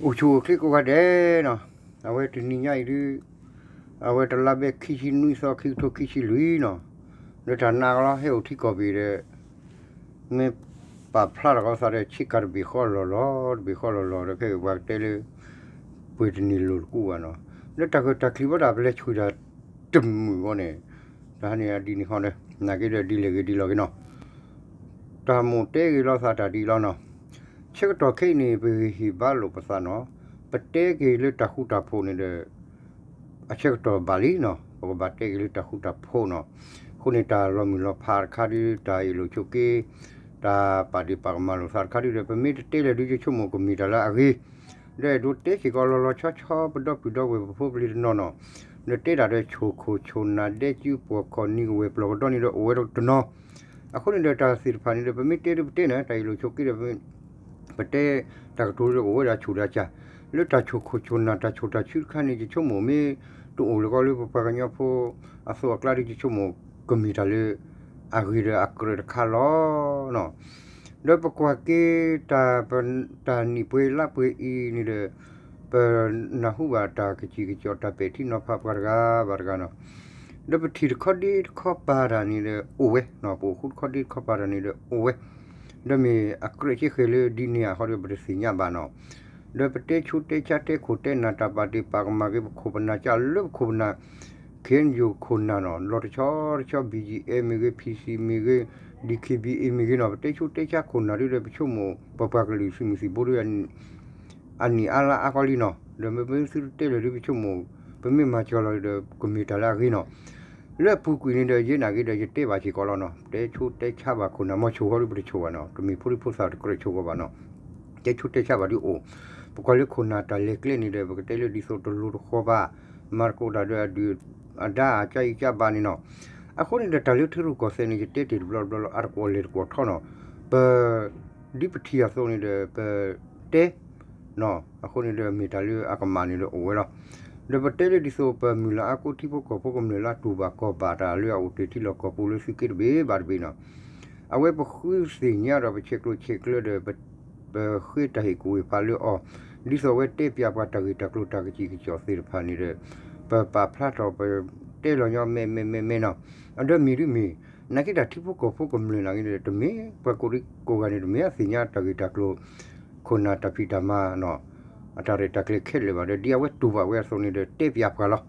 အိၣ်ဆူၣ်အိၣ်ချ့ကိးဂၤဒဲးနီၤ, အဝဲတနံၤညါအံၤဒုး အဝဲတလါဘဲခံဆံနွံသီ ခံကထိခံဆံလွံၢ်နီၤ, လၢတၢ်နာ်ကလီ ဟဲအိၣ်ထံကီၢ်ပ့ၤဒီး မ့ၢ်ပာ်ဖျါထီၣ်ကီသးဒီး ဆ့ကၤတဘ့ၣ်ဃီလီၤလီၤ တဘ့ၣ်ဃီလီၤလီၤဒီး ခဲအံၤပှၤကတဲလၢ ပှ့ၤတန့ၢ်လိာ်တကူဘၣ်နီၤ, လၢတၢ်ဂၢၢ်တၢ်ကျံၤဘၣ်တၢ် ပလဲၤဆူၣ်တၢ်တမုာ်ဘၣ်န့ၣ်, တၢ်ဟါန့ၣ်အဒ်န့ၣ်ဃီဒီး နာ်က့ဒီးဒ်လဲၣ်ဂ့ၤဒ်လဲၣ်ဂ့ၤနီၤ, တၢ်မိၣ်တဲဂ့ၤလိာ်သးတၢ်ဒ်လီၤနီၤ, ဆၢကတီၢ်ခဲအံၤန့ၣ် ပဂ့ၤဟ့ၣ်ဘါလိာ်ပသးနီၤ, ပတဲက့ၤလၢတၢ်ဃူတၢ်ဖိးန့ၣ်ဒီး အဆၢကတီၢ်ဘၣ်လံနီၤ, ပကဘၣ်တဲက့ၤလၢတၢ်ဃူတၢ်ဖိးနီၤ, အဃိန့ၣ် တၢ်လီၤမုၢ်လီၤဖးတခါဒုး တၢ်အ့ၣ်လိာ်ဆိးက့ တၢ်ပာ်ဒ့ၣ်ပာ်ကမၣ်လိာ်သးတခါဒုးဒီး ပမ့ၢ်တတဲလၢၤဒုး ယဆိကမိၣ်ကမ့ၢ်တၢ်လၢအဂ့ၤ, ဒီးအဲၣ်ဒိးတဲစ့ၢ်ကီးလီၤလီၤဆီဆီ ပဒီပုၢ်ဒီဝဲၢ်ပဖိပလံၤတနီၤနီၤ, ဒီးတဲတၢ်ဒီးဆိၣ်ခိၣ်ဆိၣ်နၢ်ဒဲကၠူပှီၢ်ခီၣ်နံၤကဝဲၢ်ပျီၢ်ကဒီန့ၣ်ဒီးအိၣ်ဝဲတနီၤ, အဃိန့ၣ်ဒီးတၢ်သ့ၣ်တဖၣ်န့ၣ်ဒီး ပမ့ၢ်တဲဒုးပတဲန့ၣ် တၢ်အ့ၣ်လိာ်ဆိးက့ဒီး ပတဲတၢ်ကတိၤဒီးအိၣ်ဝဲဒၣ်ဆူၣ်ဒၣ်စၢ်, လၢတၢ်ဆိၣ်ခိၣ်ဆိၣ်နၢ်တၢ်ဆိၣ်တၢ်ဆူတခါန့ၣ် ယဆိကမိၣ်မ့ၢ်တအိၣ်လၢၤကီးလၢပပှၤကညီဖိအသိးအကျါဒီး ယဆိကမိၣ် ကမ့ၢ်တၢ်လၢအဂ့ၤဒီးအကြၢးတခါလီၤနီၤ, ဒီးပကွၢ်က့ၤတၢ် တၢ်နံၣ်ပှဲၤလါပှဲၤအံၤန့ၣ်ဒီး ပနၢ်ဟူဘၣ်တၢ်ကစံၣ်ကစီၣ်တၢ်ပဲာ်ထံနီၤဖးပှၤတဂၤ ဘၣ်တဂၤနီၤ, ဒီးပထံၣ်တခီဒ့တခီပၤတၢ်န့ၣ်ဒီးအိၣ်ဝဲနီၤ, ပအိၣ်ဃူတခီဒ့တခီပၤတၢ်န့ၣ်ဒီးအိၣ်ဝဲ, ဒီးမ့ၢ်အကြၢးဆ့ဃဲၤလၢဒ်န့ၣ်ဧါဃီဒီး ပတသ့ၣ်ညါဘၣ်နီၤ, ဒီးပတဲဆူးတဲဆါတဲခိၣ်တဲနၢ် တၢ်ပာ်ဒ့ၣ်ပာ်ကမၣ်က့ၤ ပခိၣ်ပနၢ်ကၢ်လၢပခိၣ်ပနၢ် ခ့ၣ်အဲၣ်ယူၣ်ခိၣ်နၢ်နီၤ, လီၤတဆီတဆီ ဘံၣ်ယံၣ်အဲၣ်မ့ၢ်ဂ့ၤ ဖံၣ်စံၣ်မ့ၢ်ဂ့ၤ ဒံၣ်ခ့ၣ်ဘံၣ်အ့ၣ်မ့ၢ်ဂ့ၤနီၤ, ပတဲဆူးတဲဆါခိၣ်နၢ်ဒုးဒီး ပဆိကမိၣ် ပပှၤကလုာ်သုးမုၢ်သံၣ်ဘိဒုး အနံၣ်အါလါအါကီလံနီၤ, ဒီးမ့ၢ်ပသုတတဲလၢၤဒုး ပဆိကမိၣ် ပမ့ၢ်မၤစၢၤလီၤဒီး ကမ့ၢ်တၢ်လၢအဂ့ၤနီၤ, လၢအပူၤကွံာ်န့ၣ်ဒီး ယဲနာ်က့ဒီး ယတဲဘၣ်စ့ၢ်ကီးလီၤနီၤ, တဲဆူးတဲဆါဘၣ်ခိၣ်နၢ် မ့ၢ်ဆိၣ်ဃီဒုး ပတဆိၣ်ဘၣ်နီၤ, တမ့ၢ်ဖိဒံဖိသၣ်တကြၢးဆိၣ်ဃီဘၣ်နီၤ, တဲဆူးတဲဆါဘၣ်ဒုးအိၣ်, ပကွၢ်လၢခိၣ်နၢ်တၢ်လဲၤကျဲန့ၣ်ဒီး ပကတဲလၢဒ်သိးတလိၤတဃီဘၣ်, မၤသကိးတၢ်ဒီးအဒုၣ်အဒါအကါအံၤကါဘၣ်န့ၣ်နီၤ, အဃိန့ၣ်ဒီးတၢ်လၢထံရူၢ်ကီၢ်သဲးန့ၣ် ယတဲတ့ၢ်တဘျီတဘျီလီၤ အါတကွီၢ်လဲၤတကွီၢ်ထီနီၤ, ပ ဒ်ပထံၣ်အသိးန့ၣ်ဒီး ပတဲ အဃိန့ၣ်ဒီးမ့ၢ်တၢ်လၢအကမၣ်န့ၣ်ဒီးအိၣ်ဝဲလီၤ, ဒီးပတဲလၢဒ်သိး ပမုၢ်လၢ်အါကိးထံဖိကီၢ်ဖိကမျၢၢ်လၢအတူၢ်ဘၣ်ကီၢ်ဘၣ်တၢ်လၢအအိၣ်တ့ၢ်ထံလီၢ်ကီၢ်ပူၤလၢသုးက့တဘ့ၣ်ဘၣ်တဘ့ၣ်နီၤ, အဝဲပဃုသ့ၣ်ညါဒီးပဆဲးကျိးဆဲးကျၢဒီး ပဃ့တၢ်ဟ့ၣ်ကူၣ်ဟ့ၣ်ဖးလၢအီၤ, ဒ်သိးအဝဲတဲပၠးပှၤတၢ်ဂ့ၢ်တၢ်ကျိၤတၢ်ကစံၣ်ကစီၣ်သ့ၣ်တဖၣ်န့ၣ်ဒီး ပပာ်ဖျါထီၣ်ပတဲလီၤညီမ့ၢ်မ့ၢ်မ့ၢ်မ့ၢ်နီၤ, အဒီးမ့ၢ်ဒုးမ့ၢ် နာ်က့တၢ်ထံဖိကီၢ်ဖိကမျၢၢ်နာ်က့ဒီး တမ့ၢ်ပှၤကိးဒံကိးဂၤန့ၣ် တမ့ၢ်အသ့ၣ်ညါတၢ်ဂ့ၢ်တၢ်ကျိၤ ခိၣ်နၢ်တၢ်ဖံးတၢ်မၤနီၤ, အတၢ်ရဲၣ်တၢ်ကျဲၤခဲလၢာ်ဘၣ်ဒီး ဒ်အဝဲတူၢ်ဘၣ်ဝဲအသိးန့ၣ်ဒီး တဲပၠးပှၤလီၤ.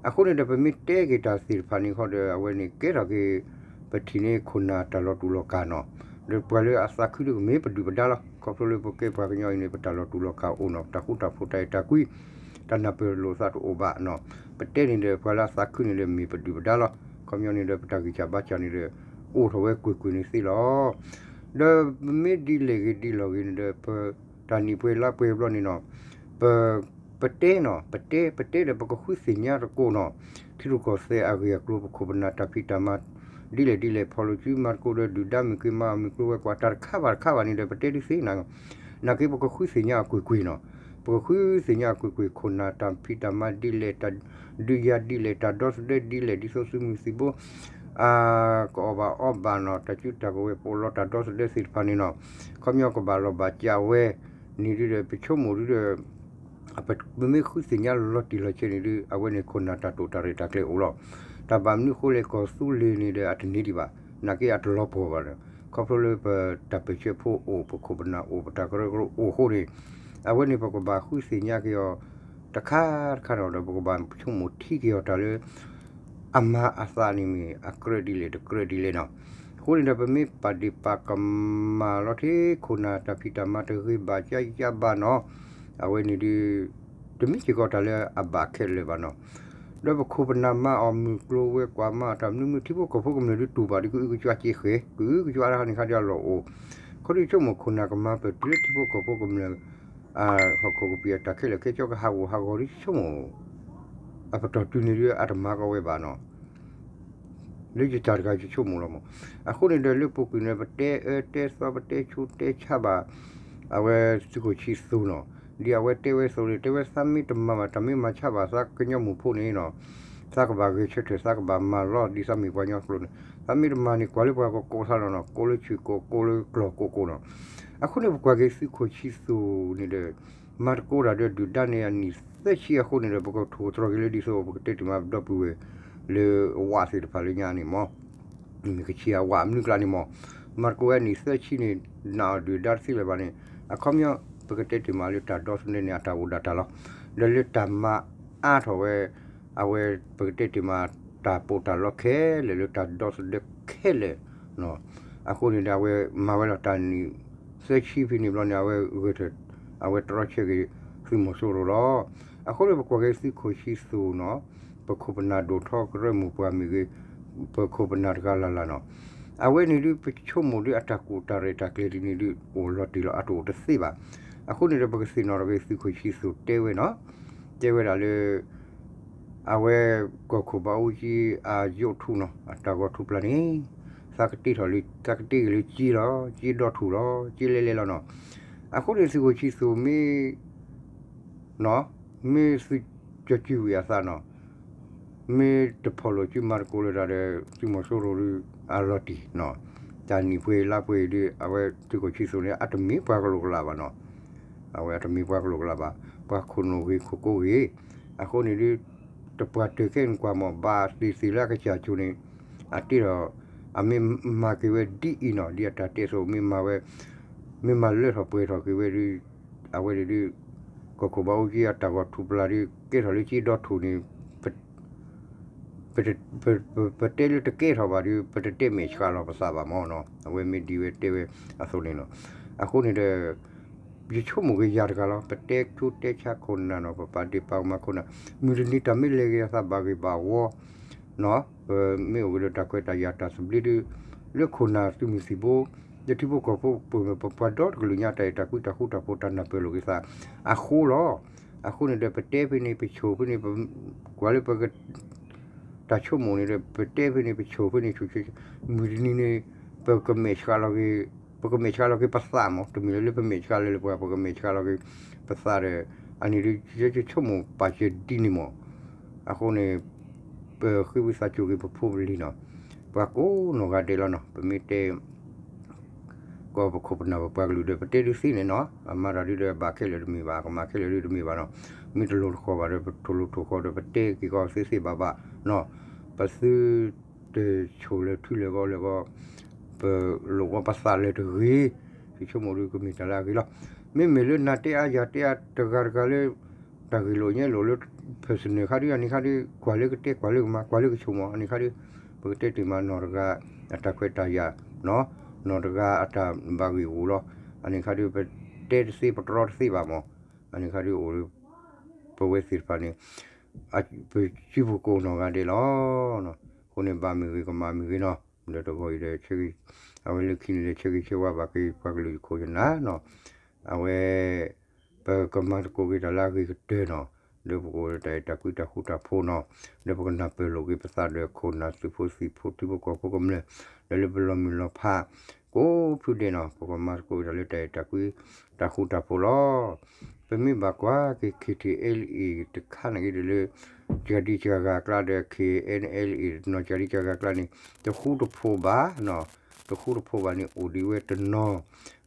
အဃိန့ၣ်ဒီး ပမ့ၢ်တဲက့ၤတၢ်သ့ၣ်တဖၣ်န့ၣ်ဃီဒီး အဝဲန့ၣ်ကဲထီၣ်က့ၤ ပထံၣ်န့ၢ်ခိၣ်နၢ်တၢ်လီၤတူာ်လီၤကာ်နီၤ, ဒီးပှၤလၢအသးခုဒုးကမ့ၢ်ပဒုၣ်ပဒါလီၤ. ခီဖျိလၢပကဲပှၤကညီအံၤန့ၣ် ပတၢ်လီၤတူာ်လီၤကာ်အိၣ်နီၤ, တၢ်ဃူတၢ်ဖိးတၢ်အဲၣ်တၢ်ကွံ တၢ်နၢ်ပၢၢ်လိာ်သးတအိၣ်ဘၣ်နီၤ. ပတဲန့ၣ်ဒီး ပှၤလၢအသးခုန့ၣ်ဒီးမ့ၢ်ပဒုၣ်ပဒါလီၤ. ခီပညီန့ၣ်ဒီး ပတၢ်ဂံၢ်စၢ်ဘါစၢ်န့ၣ်ဒီး အိၣ်ထီၣ်ဝဲကွ့ၢ်ကွ့ၢ်န့ၣ်သ့လီၤ. ဒီးပမ့ၢ်ဒ်လဲၣ်ဂ့ၤဒ်လဲၣ်ဂ့ၤန့ၣ်ဒီး ပတၢ်နံၣ်ပှဲၤလါပှဲၤဘျီန့ၣ်နီၤ, ပ ပတဲနီၤ, ပတဲ ပတဲဒီးပကဃုသ့ၣ်ညါတကိးနီၤ, ထံရူၢ်ကီၢ်သဲးအဂ့ၢ်အကျိၤ ပခိၣ်ပနၢ်တၢ်ဖံးတၢ်မၤ ဒ်လဲၣ်ဒ်လဲၣ် ဖီၣ်လိာ်စုမၤသကိးဒီးဒုၣ်ဒါမုၢ်က့ၤမၤအီၣ်မုၢ်ကျိၤဝဲၤကွာ်တၢ်တခါဘၣ်တခါဘၣ်န့ၣ်ဒီး ပတဲဒုးသ့နီၤ, နာ်က့ပကဃုသ့ၣ်ညါအီၤကွ့ၢ်ကွ့ၢ်နီၤ, ပကဃုသ့ၣ်ညါအီၤကွ့ၢ်ကွ့ၢ် ခိၣ်နၢ်တၢ်ဖံးတၢ်မၤဒ်လဲၣ် တၢ်ဒုးယၤဒ်လဲၣ် တၢ်ဒီသဒၢဒ်လဲၣ် ဒ်သိးသုးမုၢ်သံၣ်ဘိ အကအီၣ်ဘၣ်အီဘၣ်နီၤ, တၢ်စုတၢ်ကဝဲၤပိာ်လီၤတၢ်ဒီသဒၢသ့ၣ်တဖၣ်န့ၣ်နီၤ, ခီပညီကဘၣ်လီၤဘၣ်စးဝဲန့ၣ်ဒုးဒီး ပဆိကမိၣ်ဒုးဒီး ပမ့ၢ်ဃုသ့ၣ်ညါလီၤတံၢ်လီၤဆဲးန့ၣ်ဒုး အဝဲန့ၣ်ခိၣ်နၢ်တၢ်တိာ်တၢ်ရဲၣ်တၢ်ကျဲၤအိၣ်လီၤ. တၢ်ဘၣ်မနုၤဃိလဲၣ် ကီၢ်သူလ့ၤန့ၣ်ဒီးအတန့ၢ်ဒံးဘၣ်, နာ်က့အတလီၤပှီၢ်ဘၣ်ဒီး ခီဖျိလၢပတၢ်ပၢၢ်ဆၢဖိအိၣ် ပခိၣ်ပနၢ်အိၣ် ပတၢ်ကရၢကရိအိၣ်အဃိန့ၣ် အဝဲန့ၣ်ပကဘၣ်ဃုသ့ၣ်ညါက့ၤအီၤ တခါတခါဒီး ပကဘၣ်ဆိကမိၣ်ထံက့ၤအီၤတၢ်လၢ အမၤအသးန့ၣ်မ့ၢ်အကြၢးဒ်လဲၣ်တကြၢးဒ်လဲၣ်နီၤ. အဃိန့ၣ်ဒီး ပမ့ၢ်ပာ်ဒ့ၣ်ပာ်ကမၣ်လီၤထံ ခိၣ်နၢ်တၢ်ဖံးတၢ်မၤတဂ့ၤဘၣ်ကယါဘၣ်နီၤ, အဝဲန့ၣ်ဒုး တမ့ၢ်စ့ၢ်ကီးတၢ်လၢအဘၣ်ခဲလၢာ်ဘၣ်နီၤ. ဒီးပခိၣ်ပနၢ်မၤအီၣ်မုၢ်ကျိၤဝဲၤကွာ်မၤအီၣ်တၢ်မနုၤမနုၤ ထံဖိကီၢ်ဖိကမျၢၢ်ဒုးတူၢ်ဘၣ်ဒ်ကအုကစွါစ့ဃဲၤ ကအုကစွါတၢ်ဟးန့ၣ်ခါဒ်အလီၢ်အိၣ်, ခီဒုးဆိကမိၣ်ခိၣ်နၢ်ကမၤပၢၢ်တုၤလၢထံဖိကီၢ်ဖိကမျၢၢ် ဟီၣ်ခိၣ်ကပံာ်အတၢ်ခဲလၢာ်ခဲဆ့ကဟးဂူာ်ဟးဂီၤဒ်ဆိကမိၣ် အပတီၢ်တုၤန့ၣ်ဒုးအတမၤကီဝဲဘၣ်နီၤ. လၢယတၢ်တဂၤယဆိကမိၣ်လီၤမး. အဃိန့ၣ်ဒီးလၢပူၤကွံာ်န့ၣ် ပတဲအၢတဲသီ ပတဲဆူးတဲဆါဘၣ် အဝဲသုးခိၣ်ဆံသူၣ်နီၤ. ဒ်အဝဲတဲဝဲအသိးန့ၣ် တဲဝဲသးမ့ၢ်တမၤဘၣ် တၢ်မ့ၢ်မၤဆါဘၣ်သးကညီမုၢ်ဖိန့ၣ်နီၤ သးကဘၣ်ဂဲၤဆၢထၢၣ် သးကဘၣ်မၤလီၤ ဒ်သးမ့ၢ်ပှၤကညီကျိာ်န့ၣ် သးမ့ၢ်တမၤန့ၣ် ကွၢ်လၢပှၤကကိးသးလီၤနီၤ ကိးလၢဆံၣ်ကိး ကိးလၢကျီၢ်ကိးကိးနီၤ. အဃိန့ၣ် ပကွၢ်က့ၤသုးခိၣ်ဆံသူၣ်န့ၣ်ဒီး မၤသကိးတၢ်ဒီးဒုၣ်ဒါန့ၣ်အနံၣ်သၢဆံအဃိန့ၣ်ဒီး ပကထိၣ်သတြီၤက့ၤလၢဒ်သိး ပကတဲတ့ၢ်မးပဒီပုၢ်ဝဲၢ် လၢဝးသ့ၣ်တဖၣ်လၢညါန့ၣ်မး မ့ၢ်ကဆံးအဝးအမနုၤကျါန့ၣ်မး မၤသကိးဝဲအနံၣ်သၢဆံန့ၣ် နာ်အီၤဒုၣ်ဒါတသ့လၢၤဘၣ်န့ၣ် အခီပညီ ပကတဲတ့ၢ်မးလၢတၢ်ဒီသဒၢန့ၣ် အတၢ်အိၣ်ဒၣ်တၢ်လီၤ. ဒီးလၢတၢ်မၤအါထီၣ်ဝဲ အဝဲပကတဲတ့ၢ်မး တၢ်ပီးတၢ်လီခဲလၢာ်လၢတၢ်ဒီသဒၢခဲလၢာ် အဃိန့ၣ်ဒီး အဝဲမၤဝဲလီၤတၢ်နံၣ်သၢဆံဖဲန့ၣ်ဘျီန့ၣ် အဝဲဂဲၤထၢၣ် အဝဲတြီဆၢက့ၤသုးမီၤစိရိၤလီၤ. အဃိန့ၣ် ပကွၢ်က့ၤသုးခိၣ်ဆံသူၣ်နီၤ ပခိၣ်ပနၢ်ဒိၣ်ထီကရၢမိၢ်ပှၢ်မ့ၢ်ဂ့ၤ ပခိၣ်ပနၢ်တဂၤလၢ်လၢ်နီၤ အဝဲန့ၣ်ဒုး ပဆိကမိၣ်ဒုး အတၢ်ကူၣ်တၢ်ရဲၣ်တၢ်ကျဲၤဒ်န့ၣ်ဒုး အိၣ်လီၤတံၢ်လီၤ အတအိၣ်တသ့ဘၣ်. အဃိန့ၣ်ဒီး ပကသ့ၣ်နီၣ်ထီၣ်က့ၤသုးခိၣ်ဆံသူၣ်တဲဝဲနီၤ တဲဝဲဒၣ်လၢ အဝဲ ကီၢ်ခိၣ်ဘးအူကၠံအယိးထူနီၤ အတၢ်ဂီၤထူပျၢ်န့ၣ် သးကတ့ထီၣ်လၢ သးကတ့က့ၤလၢကၠ့လီၤ ကၠ့ဒီထူၣ်လီၤ ကၠ့လဲလဲလီၤနီၤ. အဃိန့ၣ်သုးခိၣ်ဆံသူၣ်မ့ၢ် နီၤ မ့ၢ်သုကၠီၤစုဝံၤအသးနီၤ မ့ၢ်တဖီၣ်လိာ်စုမၤသကိးလၢတၢ်ဒီး သုးမီၤစိရိၤဒုး အလီၤတံၢ်နီၤ တၢ်နံၣ်ပှဲၤလါပှဲၤအံၤဒုး အဝဲသုးခိၣ်ဆံသူၣ်န့ၣ် အတမ့ၢ်ပှၤကလိာ်ကလာ်ဘၣ်နီၤ အဝဲအတမ့ၢ်ပှၤကလိာ်ကလာ်ဘၣ် ပှၤခိၣ်နူာ်ဂ့ၤခိၣ်ကိးဂ့ၤ အဃိန့ၣ်ဒုး တပှၢ်တၢၢ်ခဲအံၤနကွၢ်မး ဘၣ်သ့ၣ်သ့ၣ်လၢအကစၢ်ကၠိန့ၣ် အတ့ထီၣ် အမ့ၢ်မၤက့ၤဝဲဒ်အံၤနီၤ ဒ်အတၢ်တဲအသိး မ့ၢ်မၤဝဲ မ့ၢ်မၤလၢထီၣ်ပှဲၤထီၣ်က့ၤဝဲဒုး အဝဲန့ၣ်ဒုး ကီၢ်ခိၣ်ဘးအူကၠံအတၢ်ဂီၤထူပျၢ်ဒုး ကဲထီၣ်လၢကၠ့ဒီထူၣ်န့ၣ် ပတဲလၢတကဲထီၣ်ဘၣ်ဒီး ပတတဲမဲာ်ဆှးလီၤပသးဘၣ်မးနီၤ အဝဲမ့ၢ်ဒ်ဝဲတဲဝဲအသိးန့ၣ်လီၤ. အဃိန့ၣ်ဒီး ယဆိကမိၣ်က့ၤယၤတဂၤလီၤ ပတဲဆိတဲဆါခိၣ်နၢ်နီၤ ပပာ်ဒ့ၣ်ပာ်ကမၣ်ခိၣ်နၢ် မုၢ်တနံၤတၢ်မ့ၢ်လဲၤဂ့ၤအသးဘၣ်ဂ့ၤဘၣ်ဝီ နီၤ ပမ့ၢ်အိၣ်က့ၤဒီးတၢ်ခွဲးတၢ်ယာ်တၢ်သဘျ့ဒုး လၢခိၣ်နၢ်သုးမုၢ်သံၣ်ဘိ ယထံဖိကီၢ်ဖိပူၤမ့ၢ် ပပှၤဒီတကလုာ်ညါတၢ်အဲၣ်တၢ်ကွံတၢ်ဃူတၢ်ဖိးတၢ်နၢ်ပၢၢ်လိာ်က့ၤသး အဃိလီၤ. အဃိန့ၣ်ဒီး ပတဲဖဲန့ၣ် ပဆိၣ်ဖဲန့ၣ် ပ ကွၢ်လၢပက တၢ်ဆိကမိၣ်န့ၣ်ဒီး ပတဲဖဲန့ၣ် ပဆိၣ်ဖဲန့ၣ် ဆိၣ်ဆိၣ် မုၢ်တနံၤန့ၣ် ပကမဲာ်ဆှးလီၤက့ၤ ပကမဲာ်ဆှးလီၤက့ၤပသးမး တမ့ၢ်လၢပမဲာ်ဆှးလၢလၢပှၤ ပကမဲာ်ဆှးလီၤက့ၤပသးဒီး အန့ၣ်ဒုး ယဆိကမိၣ်ပာ်စၢၤဒ်န့ၣ်မး အဃိန့ၣ် ပဃ့ဝံသးစူၤက့ၤပဖိပလံၤနီၤ ပှၤကိးနီၢ်ဂၤဒဲးလီၤနီၤ ပမ့ၢ်တဲ ကီၢ်ပခိၣ်ပနၢ်ပပှၤကလုာ်ဒီး ပတဲဒုးသ့န့ၣ်နီၤ အမၤတၢ်ဒုးဒီး ဘၣ်ခဲလၢာ်တမ့ၢ်ဘၣ် အကမၣ်ခဲလၢာ်ဒုးတမ့ၢ်ဘၣ်နီၤ မ့ၢ်တလိၤတဃီၤဘၣ်ဒီး ပထိၣ်လိၤထိၣ်ဃီၤဒီး ပတဲက့ၤကီးသ့သ့ဘၣ်ဘၣ်နီၤ ပသုတဆိၣ်လၢၤထုလၢၤဂီၤလၢၤဂီၤ ပလိာ်ကီးပသးလၢၤတဂ့ၤ ယဆိကမိၣ်ဒုးကမ့ၢ်တၢ်လၢအဂ့ၤလီၤ. မ့မ့ၢ်လၢနၤတဲအါယၤတဲအါတဂၤတဂၤလၢ တၢ်ဂ့ၢ်လိာ်ညဲလိာ်လၢ personal ခါဒုး အန့ၣ်ခါဒုး ကွၢ်လၢကတဲ ကွၢ်လၢကမၤ ကွၢ်လၢကဆိကမိၣ် အန့ၣ်ခါဒုး ပကတဲတ့ၢ်မးနီၢ်တဂၤ အတၢ်ခွဲးတၢ်ယာ် နီၢ်တဂၤအတၢ်ဘၣ်ဂ့ၢ်ဂီၢ်လီၤ. အန့ၣ်ခါဒုး ပတဲတသ့ ပတြီတသ့ဘၣ်မး အန့ၣ်ခါဒုးအိၣ်လၢ ပဝဲသ့ၣ်တဖၣ်န့ၣ် ပစုပူၤကိးနီၢ်ဂၤဒဲးလီၤ. အဃိန့ၣ်ဘၣ်မ့ၢ်ဂ့ၤကမၣ်မ့ၢ်ဂ့ၤနီၤ ဒီးတဂီၤအံၤဒီး အဝဲလၢခံန့ၣ်ဒီး ဆၢဂ့ၤဆၢဝါဘၣ်က့ၤပှၤကလုာ်ယခိၣ်ယနၢ်နီၤ အဝဲ ပကမၤသကိးက့ၤတၢ်လၢအဂ့ၤကတၢၢ်နီၤ လၢပကအိၣ်ဒီးတၢ်အဲၣ်တၢ်ကွံတၢ်ဃူတၢ်ဖိးနီၤ လၢပကနၢ်ပၢၢ်လိာ်က့ၤပသးဒီးခိၣ်နၢ်သုးဖိသံၣ်ဖိထံဖိကီၢ်ဖိကမျၢၢ် ဒီးလၢပလီၤမုၢ်လီၤဖး ကိးဖုဒဲးနီၤ ပကမၤသကိးက့ၤတၢ်လၢတၢ်အဲၣ်တၢ်ကွံတၢ်ဃူတၢ်ဖိးလီၤ. ပမ့ၢ်ဘၣ်ကွၢ်က့ၤ KTLA တခါန့ၣ်ဂ့ၤဒီးလၢ ကၠၤဒံကၠၤဂၤအကျါဒီး KNLA တနီၤကၠၤဒံကၠၤဂၤအကျါန့ၣ် တဃူတဖိးဘၣ်နီၤ တဃူတဖိးဘၣ်န့ၣ် အိၣ်ဒံးဝဲတနီၤ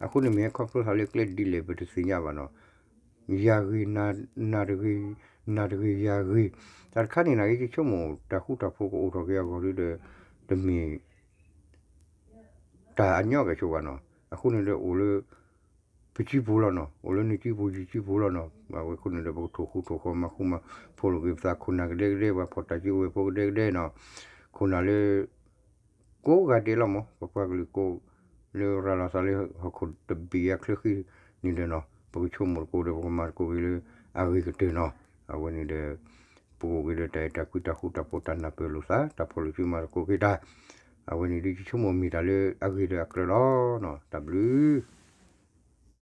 အဃိန့ၣ်မ့ၢ်ဟဲခီဖျိသးလၢကျဲဒ်လဲၣ် ပတသ့ၣ်ညါဘၣ်နီၤ ယၤဂ့ၤ နၤတဂ့ၤ နၤတဂ့ၤ ယၤဂ့ၤ တၢ်တခါန့ၣ် နာ်က့ယဆိကမိၣ် တၢ်ဃူတၢ်ဖိးကအိၣ်ထီၣ်က့ၤအဂီၢ်ဒုဒီး တမ့ၢ် တၢ်အညီကဲဆိဘၣ်နီၤ အဃိန့ၣ်ဒီးအိၣ်လၢ ပစုပူၤလီၤနီၤ အိၣ်လၢနစုပူၤယစုပူၤလီၤနီၤ အဝဲအဃိန့ၣ်ဒီး ပကထိၣ်ဃူထိၣ်ဃီၤမၤဃူမၤဖိးလိာ်က့ၤပသး ခိၣ်နၢ်ကဒဲကဒဲ ပှၤဖီၣ်တၢ်စုကဝဲၤဖိကဒဲကဒဲနီၤ ခိၣ်နၢ်လၢ ကိးဂၤဒဲးလီၤမး ပပှၤကလုာ်ကိး လၢရၤလီၤသးလၢဟီၣ်ခိၣ်တဘ့ၣ်အချၢဃံန့ၣ်ဒီးနီၤ ပကဆိကမိၣ်သကိးဒီး ပကမၤသကိးက့ၤလၢအဂ့ၤကတၢၢ်နီၤ အဝဲန့ၣ်ဒီး ပကအိၣ်က့ၤဒီးတၢ်အဲၣ်တၢ်ကွံတၢ်ဃူတၢ်ဖိးတၢ်နၢ်ပၢၢ်လိာ်သး တၢ်ဖီၣ်လိာ်စုမၤသကိးက့ၤတၢ် အဝဲန့ၣ်ဒုးယဆိကမိၣ်မ့ၢ်တၢ်လၢအဂ့ၤဒီးအကြၢးလီၤနီၤ တၢ်ဘျုး